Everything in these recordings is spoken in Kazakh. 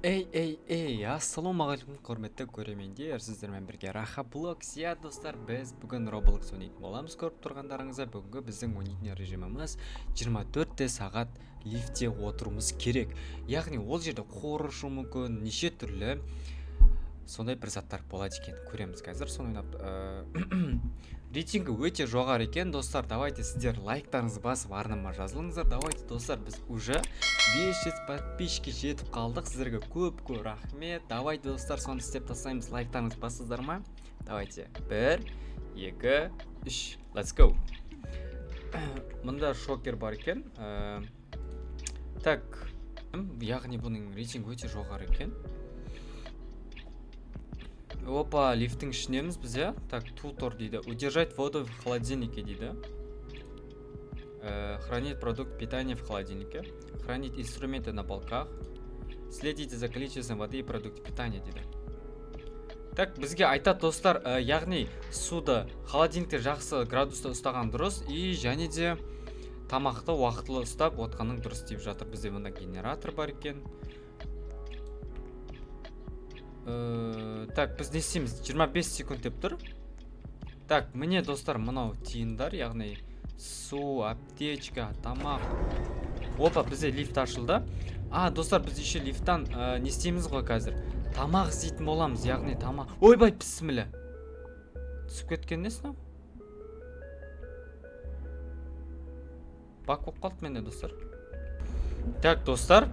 Эй, эй, эй, ассалаумағалейкум, құрметті көрермендер, сіздермен бірге Раха Блокс. Иә, достар, біз бүгін Roblox ойнайтын боламыз. Көріп тұрғандарыңыздай, бүгінгі біздің ойнайтын режиміміз 24 сағат лифтте отыруымыз керек. Яғни ол жерде қорышу мүмкін, неше түрлі сондай бір заттар болады екен. Көреміз қазір соны ойнап. Рейтингі өте жоғары екен, достар. Давайте сіздер лайктарыңызды басып, арнама жазылыңыздар. Давайте, достар, біз уже 500 подписчикке жетіп қалдық. Сіздерге көп көп рахмет. Давайте, достар, соны істеп тастаймыз. Лайктарыңызды басасыздар ма? Давайте. Бір, екі, үш. Let's go. Мында шокер бар екен. Так, яғни бұның рейтингі өте жоғары екен. Опа, лифттің ішінеміз біз, иә? Так, тутор дейді. Удержать воду в холодильнике дейді. Хранить продукт питания в холодильнике. Хранить инструменты на полках. Следите за количеством воды и продуктов питания дейді. Так, бізге айтады, достар, яғни суды холодильникте жақсы градуста ұстаған дұрыс и және де тамақты уақытылы ұстап отқаның дұрыс деп жатыр. Бізде мында генератор бар екен. Так, біз не істейміз? 25 секунд деп тұр. Так, міне, достар, мынау тиындар, яғни су, аптечка, тамақ. Опа, бізде лифт ашылды. А, достар, біз еще лифттан не істейміз ғой қазір? Тамақ іздейтін боламыз, яғни тамақ. Ойбай, бісміллә. Түсіп кеткен несі мынау? Баг болып қалды менде, достар. Так, достар,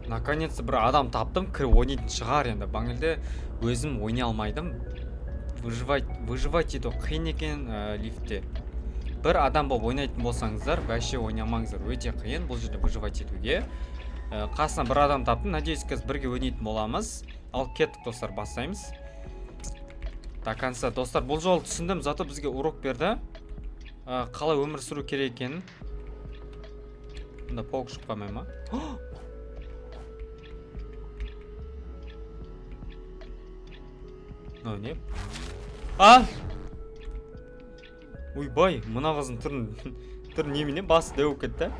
наконец-то бір адам таптым, кіріп ойнайтын шығар енді. Баңелде өзім ойнай алмайдым. Выживать ету қиын екен лифтте. Бір адам болып ойнайтын болсаңыздар, вообще ойнамаңыздар, өте қиын бұл жерде выживать етуге. Қасынан бір адам таптым, надеюсь, қазір бірге ойнайтын боламыз. Ал кеттік, достар, бастаймыз. До конца, достар, бұл жолы түсіндім, зато бізге урок берді. Қалай өмір сүру керек екенін. Мында паук шығып қалмай ма? Мынау не? А! Ойбай, мына қыздың түрін немене, басы дәу болып кетті.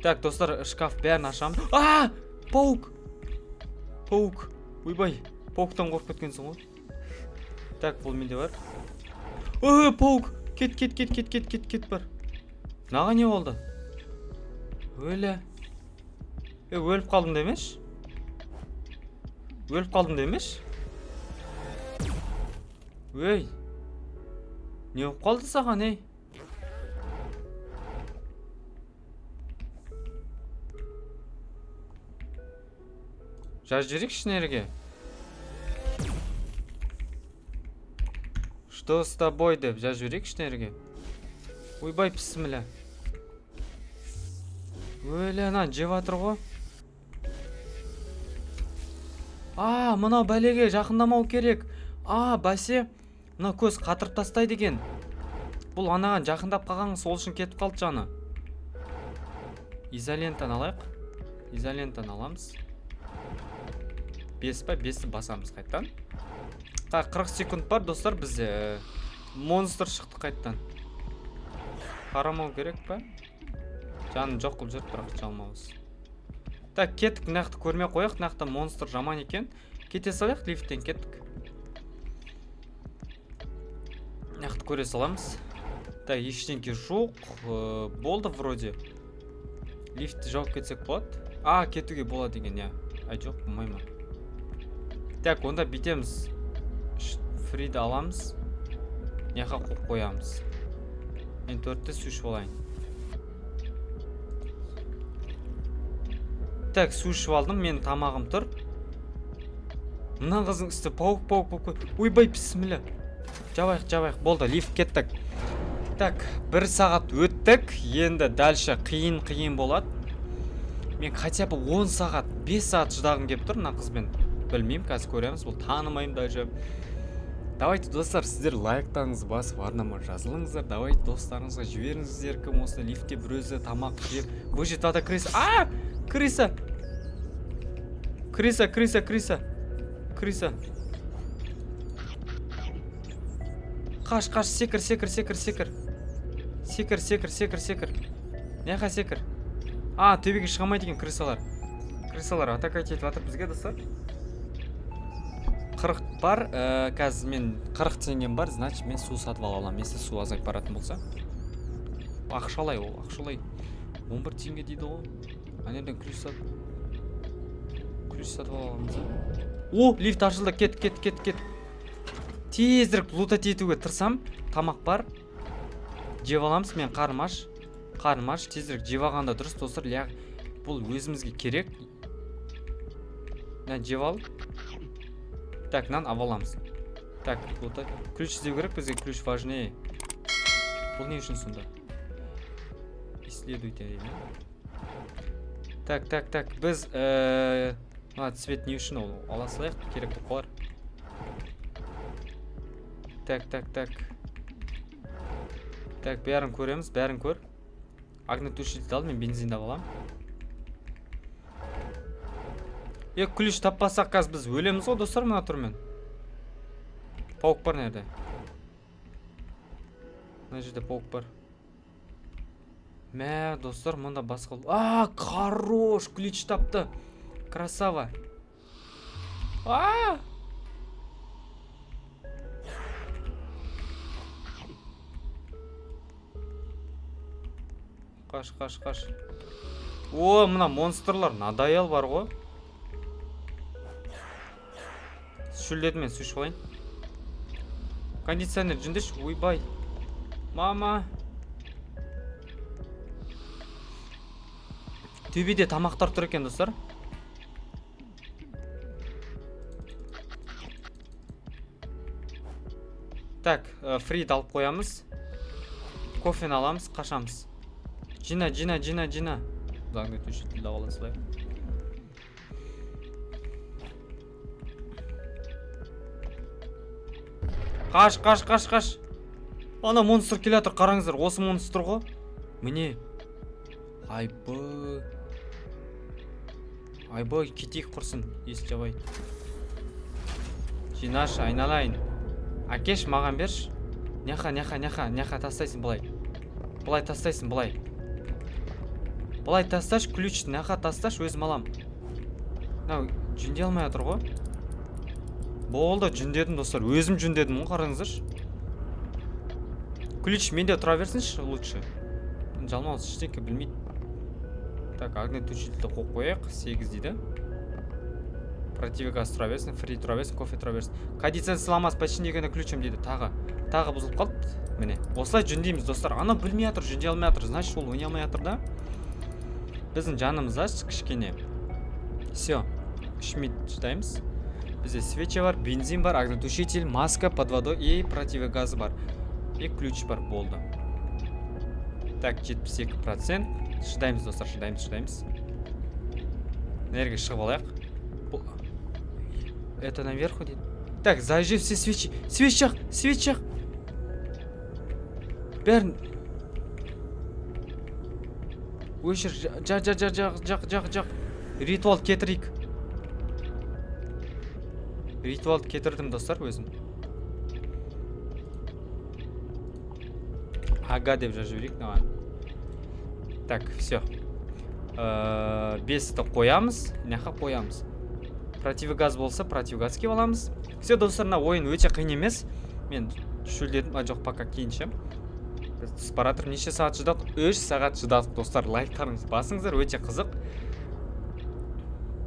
Так, достар, шкаф бәрін ашамын. А! Паук! Паук. Ойбай, пауктан қорқып кеткенсің ғой. Так, бұл менде бар. Ой, паук! Кет, кет, кет, кет, кет, кет, кет бар. Мынаған не болды? Өлі. Е, өліп қалдым демеш? Өліп қалдым демеш? Өй. Не болып қалды саған, ей? Жазып жіберейікші нәрге. Что с тобой деп жазып жіберейікші нәрге. Ойбай, бісміллә. Өлі, ананы жеп жатыр ғой. А, мынау бәлеге жақындамау керек. А, бәсе, мына көз қатырып тастайды екен. Бұл анаған жақындап қалған, сол үшін кетіп қалды жаны. Изолентаны алайық. Изолентаны аламыз. 5 па, 5-ті басамыз қайттан. Так, 40 секунд бар, достар, бізде. Монстр шықты қайттан. Қарамау керек па? Жанын жоқ қылып жүрді, бірақ жалмауыз. Так, кеттік, мына жақты көрмей қояйық, мына жақта монстр жаман екен. Кете салайық, лифттен кеттік. Мына жақты көре саламыз. Так, ештеңке жоқ. Болды вроде. Лифтті жауып кетсек болады. А, кетуге болады екен, иә. Ай, жоқ, болмай ма? Так, онда бүйтеміз. Фриді аламыз. Мына жаққа қойып қоямыз. Мен төртті су ішіп алайын. Так, су ішіп алдым, менің тамағым тұр. Мына қыздың үсті паук, паук, паук. Ойбай, бісміллә. Жабайық, жабайық. Болды, лифт кеттік. Так, бір сағат өттік. Енді дальше қиын қиын болады. Мен хотя бы 10 сағат, 5 сағат шыдағым келіп тұр мына қызбен. Білмеймін, қазір көреміз. Бұл танымаймын даже. Давайте, достар, сіздер лайктарыңызды басып, арнама жазылыңыздар. Давайте достарыңызға жіберіңіздер, кім осы лифтте бір өзі тамақ жеп, выжить надо. Крыса. А! Крыса! Крыса, крыса, крыса. Крыса. Қаш, қаш, секір, секір, секір, секір. Секір, секір, секір, секір. Неға секір? А, төбеге шыға алмайды екен крысалар. Крысалар атака етіп жатыр бізге, достар. 40 бар, қазір мен 40 теңгем бар, значит мен су сатып ала аламын, если су азайып баратын болса. Ақшалай ол, ақшалай. 11 теңге дейді ғой. Ана жерден ключ сатып ала аламыз, а? О, лифт ашылды, кет, кет, кет, кет. Тезірек лутать етуге тырысам. Тамақ бар. Жеп аламыз, мен қарным аш. Қарным аш, тезірек жеп алғанда дұрыс, достар. Бұл өзімізге керек. Мына жеп ал. Так, нан ап аламыз. Так, лутать. Ключ іздеу керек бізге, ключ важнее. Бұл не үшін сонда? Исследуйте дейді. Так, так, так, біз, мына цвет не үшін ол? Ала салайық, керек болып қалар. Так, так, так. Так, бәрін көреміз, бәрін көр. Огнетушитель ал, мен бензинді алып аламын. Ключ таппасақ қазір біз өлеміз ғой, достар, мына түрмен. Паук бар мына жерде. Мына жерде паук бар. Мә, достар, мұнда басқа... А, хорош, ключ тапты. Красава. А! Қаш, қаш, қаш. О, мына монстрлар надоел бар ғой. Шөлдедім мен, су ішіп алайын. Кондиционер жөндеші. Ойбай. Мама. Төбеде тамақтар тұр екен, достар. Так, фриді алып қоямыз. Кофені аламыз, қашамыз. Жина, жина, жина, жина. Огнетушитель ала салайық. Қаш, қаш, қаш, қаш. Ана монстр келе жатыр, қараңыздар, осы монстр ғой. Міне. Айбы. Айбы, кетейік құрсын, ес жабай. Жинашы, айналайын. Әкеш, маған берші. Няха, няха, няха, няха тастайсың былай. Былай тастайсың, былай. Былай тасташы, ключ няха тасташы, өзім алам. Мынау жөндей алмай жатыр ғой. Болды, жөндедім, достар. Өзім жөндедім ғой, қараңыздаршы. Ключ менде тұра берсінші, лучше. Жалмауыз ештеңке білмейді. Так, огнетушительді қойып қояйық. 8 дейді. Противогаз тұра берсін, фри тұра берсін, кофе тұра берсін. Кондиционер сломался, почти на ключом дейді. Тағы, тағы бұзылып қалды. Міне, осылай жөндейміз, достар. Ана білмей жатыр, жөндей алмай жатыр. Значит, ол ойнай алмай жатыр да. Біздің жанымыз аш кішкене. Все, 3 минут шыдаймыз. Бізде свеча бар, бензин бар, огнетушитель, маска под водой и противогаз бар. И ключ бар, болды. Так, 72%. Шыдаймыз, достар, шыдаймыз, шыдаймыз. Мына жерге шығып алайық. Бұл... Это наверху дейді. Так, зажги все свечи. Свечи жақ, свечи жақ. Бәрін өшір, жақ, жақ, жақ, жақ, жақ, жақ, жақ. Ритуал кетірейік. Ритуалды кетірдім, достар, өзім. Ага деп жазып жіберейік мынаған. Так, все. 5-ті қоямыз, мына қоямыз. Противогаз болса, противогаз киіп аламыз. Все, достар, мына ойын өте қиын емес. Мен шөлдедім, а жоқ, пока кейінше. Біз түсіп бара жатырмыз. Неше сағат шыдадық? 3 сағат шыдадық, достар. Лайктарыңызды басыңыздар, өте қызық.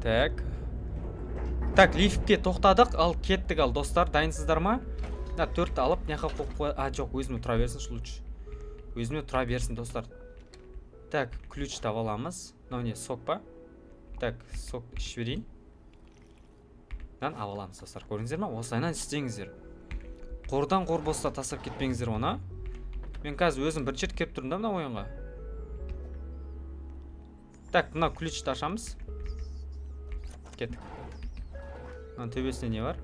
Так. Так, лифтке тоқтадық, ал кеттік, ал достар, дайынсыздар ма? Мына 4-ті алып, мына жаққа қойып қоя-, а, жоқ, өзіме тұра берсінші лучше. Өзіме тұра берсін, достар. Так, ключ таба аламыз. Мынау не, сок па? Так, сок ішіп жіберейін. Мынаны ала аламыз, достар. Көрдіңіздер ма? Осылайынан істеңіздер. Қордан қор болса тастап кетпеңіздер оны. Мен қазір өзім бірінші рет келіп тұрмын да мына ойынға. Так, мына ключті ашамыз. Кеттік. Мынаның төбесінде не бар?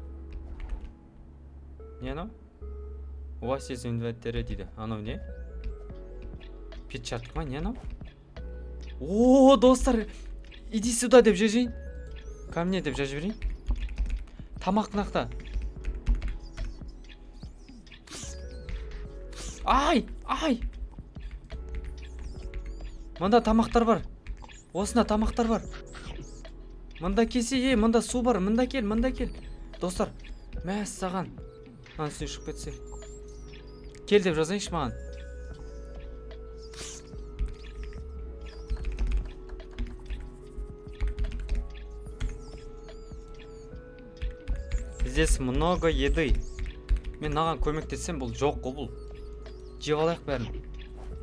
Не анау? У вас есть инвентарь дейді. Анау не? Перчатка ма? Не анау? О, достар, иди сюда деп жазайын. Ко мне деп жазып жіберейін. Тамақ мынақта. Ай, ай. Мында тамақтар бар. Осында тамақтар бар. Мында келсе, ей, мында су бар, мында кел, мында кел. Достар, мәссаған. Мынаның үстіне шығып кетсе. Кел деп жазайыншы маған. Здесь много еды. Мен мынаған көмектессем, бұл жоқ қой бұл. Жеп алайық бәрін.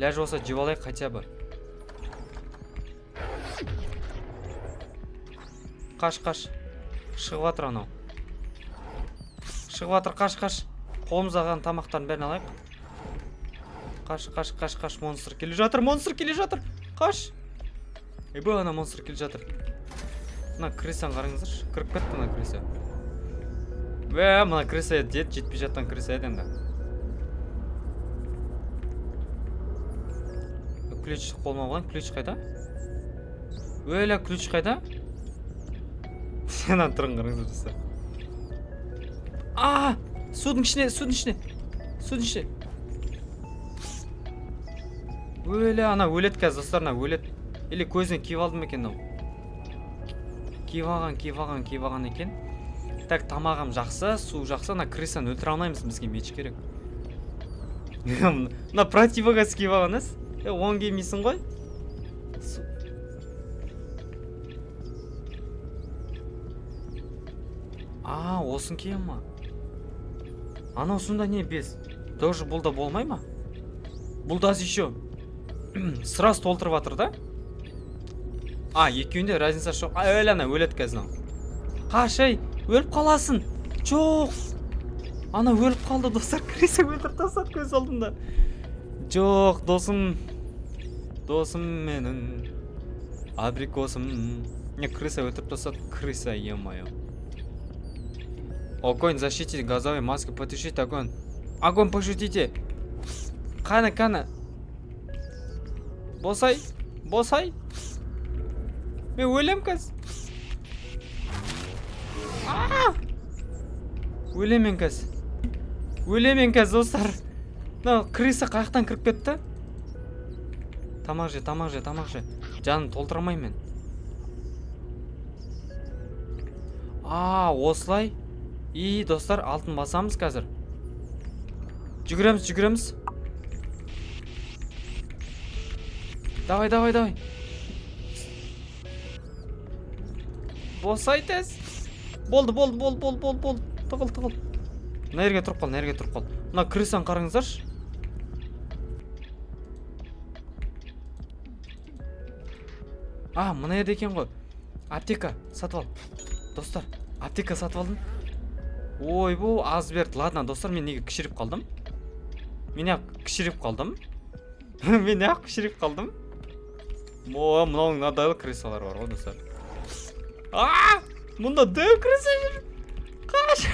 Ләж болса жеп алайық хотя бы. Қаш, қаш. Шығып жатыр анау. Шығып жатыр, қаш, қаш. Қолымызға қалған тамақтардың бәрін алайық. Қаш, қаш, қаш, қаш. Монстр келе жатыр, монстр келе жатыр. Қаш. Ойбай, ана монстр келе жатыр. Мына крысаны қараңыздаршы. Кіріп кетті мына крыса. Мына крыса еді, жетпей жатқан крыса еді енді. Ключ қолыма алған, ключ қайда? Өлә, ключ қайда? Ана тұрын қараңыздар, достар. А, судың ішіне, судың ішіне, судың ішіне. Өлә, ана өледі қазір, достар, ана өледі. Или көзіне киіп алды ма екен мынау? Киіп алған, киіп алған, киіп алған екен. Так, тамағым жақсы, су жақсы. Ана крысаны өлтіре алмаймыз, бізге меч керек. Мына противогаз киіп алған ес. Оң кимейсің ғой. А, осын кием ма? Анау сонда не без? Тоже бұл да болмай ма? Бұл да еще сразу толтырып жатыр да? А, екеуінде разница жоқ. А, өлі ана, өледі қазір мынау. Қаш, ей, өліп қаласың. Жоқ. Ана өліп қалды, достар. Крыса өлтіріп тастады көз алдымда. Жоқ, досым. Досым менің. Абрикосым. Не, крыса өлтіріп тастады. Крыса, е-мое. Огонь, защитите газовой маской, потушите огонь. Огонь пошутите. Қане, қане. Босай, босай. Мен өлем қазір. А! Өлем мен қазір. Өлем мен қазір, достар. Мына крыса қаяқтан кіріп кетті? Тамақ же, тамақ же, тамақ же. Жаным толтыра алмаймын мен. А, осылай. И, достар, алтын басамыз қазір. Жүгіреміз, жүгіреміз. Давай, давай, давай. Босай тез. Болды, болды, болды, болды, болды, болды. Тығыл, тығыл. Мына жерге тұрып қал, мына жерге тұрып қал. Мына крысаны қараңыздаршы. А, мына жерде екен ғой. Аптека сатып ал. Достар, аптека сатып алдым. Ойбу, аз берді. Ладно, достар, мен неге кішіріп қалдым? Мен неғып кішіріп қалдым? Мен неғып кішіріп қалдым? О, мынауның мынадайлы крысалар бар ғой, достар. А! Мұнда дәу крыса жүр. Қаш!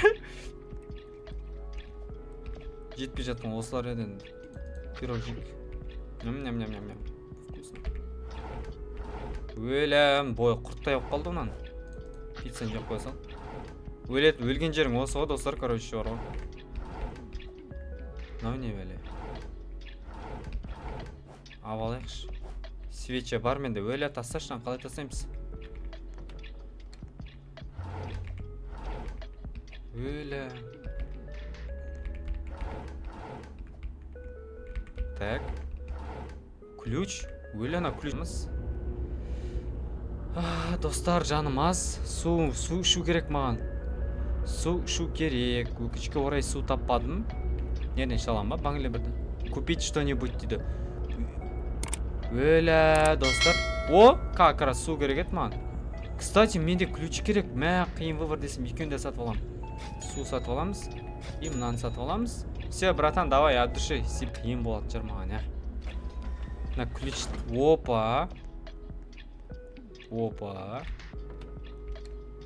Жетпей жатқан осылар еді енді. Пирог жейік. Ням-ням-ням-ням-ням. Вкусно. Өләм, бойы құрттай болып қалды мынаның. Пиццаны жеп қоя сал. Өледі, өлген жерің осы ғой, достар, короче, бар ғой. Мынау не бәле? Алып алайықшы. Свеча бар менде. Өлә, тасташы, мынаны қалай тастаймыз? Өлә. Так. Ключ. Өлә, ана ключ. А, достар, жаным аз. Су, су ішу керек маған. Су ішу керек. Өкінішке орай су таппадым. Неден іше аламын ба? Бангли бірді. Купить что-нибудь дейді. Өлә, достар. О, как раз су керек еді маған. Кстати, менде ключ керек. Мә, қиын выбор десем, екеуін де сатып аламын. Су сатып аламыз. И мынаны сатып аламыз. Все, братан, давай, от души. Қиын болатын шығар маған, ә. Мына ключ. Опа. Опа.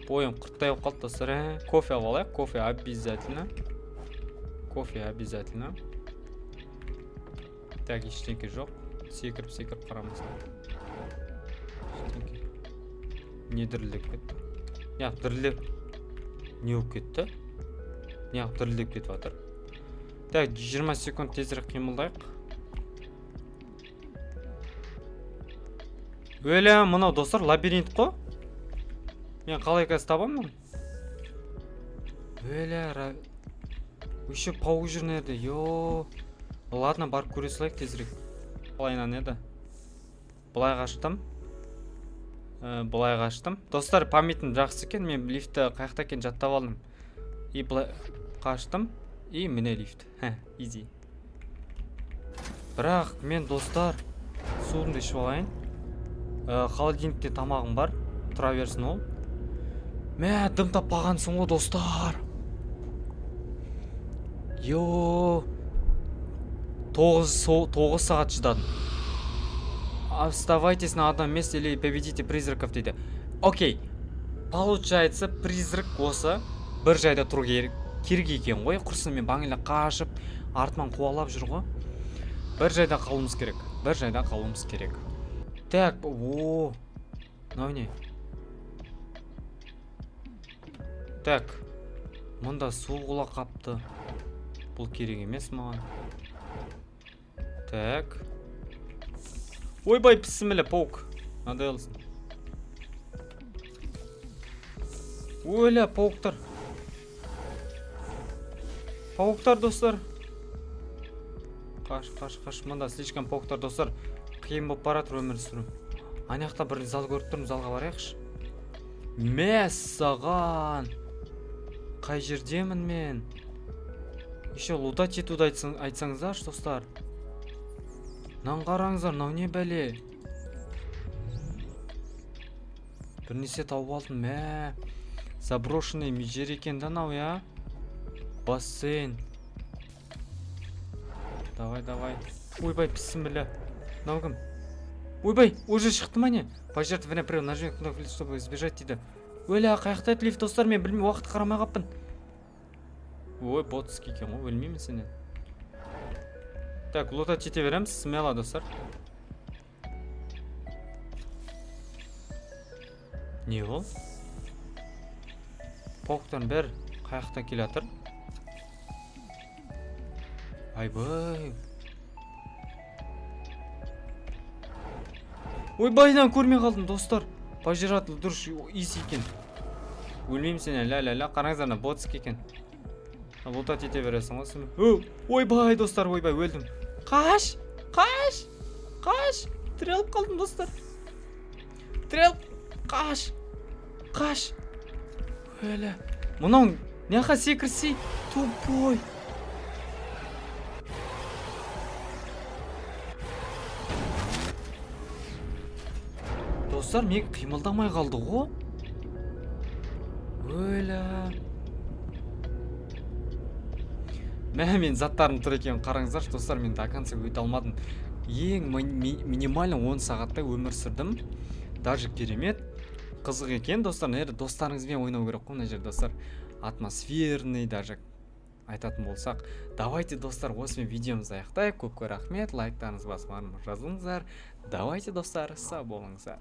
Бойым құрттай болып қалды, достар, ә. Кофе алып алайық. Кофе обязательно. Кофе обязательно. Так, ештеңке жоқ. Секіріп, секіріп қарамыз. Ештеңке. Не дірілдеп кетті? Неғып дірілдеп? Не болып кетті? Неғып дірілдеп кетіп жатыр? Так, 20 секунд тезірек қимылдайық. Өлә, мынау достар лабиринт қой. Мен қалай қазір табамын? Өлә, еще паук жүр мына жерде. Йо. Ладно, барып көре салайық тезірек. Былайынан еді. Былай қаштым. Былай қаштым. Достар, памятім жақсы екен. Мен лифтті қаяқта екенін жаттап алдым. И былай қаштым. И міне лифт. Изи. Бірақ мен достар суымды ішіп алайын. Холодильникте тамағым бар. Тұра берсін ол. Мә, дым таппағансың ғой, достар. Йо. 9 сағат шыдадым. Оставайтесь на одном месте или победите призраков дейді. Окей. Получается, призрак осы бір жайда тұру керек екен ғой. Құрсын, мен бағана қашып, артымнан қуалап жүр ғой. Бір жайда қалуымыз керек. Бір жайда қалуымыз керек. Так, о, мынау не? Так, мұнда су құлап қапты. Бұл керек емес маған. Так. Ойбай, пісімілі, паук. Мынандай алсын. Өлә, пауктар. Пауктар, достар. Қаш, қаш, қаш. Мында слишком пауктар, достар. Қиын болып бара жатыр өмір сүру. Ана жақта бір зал көріп тұрмын, залға барайықшы. Мәссаған. Қай жердемін мен? Еще лутать етуді айтсаңыздаршы, достар. Мынаны қараңыздар, мынау не бәле? Бірнәрсе тауып алдым, мә. Заброшенный жер екен да мынау, я? Бассейн. Давай, давай. Ойбай, бісміллә. Мынау кім? Ойбай, уже шықты ма не? Пожертвовай время, нажми кнопку, чтобы избежать дейді. Өлә, қаяқта еді лифт, достар, мен білмей, уақыт қарамай қалыппын. Ой, ботский екен ғой, өлмеймін сенен. Так, лутать ете береміз, смело, достар. Не ол? Пауктардың бәрі қаяқтан келе жатыр? Айбай. Ойбайдан көрмей қалдым, достар. Пожиратель дұрыс иіс екен. Өлмеймін сен, ля ля ля, қараңыздар, мына ботский екен. Лутать ете бересің ғой сен. Ойбай, достар, ойбай, өлдім. Қаш, қаш, қаш. Тіреліп қалдым, достар. Тіреліп, қаш, қаш. Өлі. Мынау неға секірсей, тупой. Достар, мен қимылдамай қалды ғой. Өлі. Мә, мен заттарым тұр екен, қараңыздаршы, достар, мен до конца өте алмадым. Ең минимально 10 сағатта өмір сүрдім. Даже керемет. Қызық екен, достар. Мына жерде достарыңызбен ойнау керек қой, мына жерде, достар. Атмосферный даже айтатын болсақ. Давайте, достар, осымен видеомызды аяқтайық. Көп көп рахмет. Лайктарыңызды басып, жазылыңыздар. Давайте, достар, сау болыңыздар.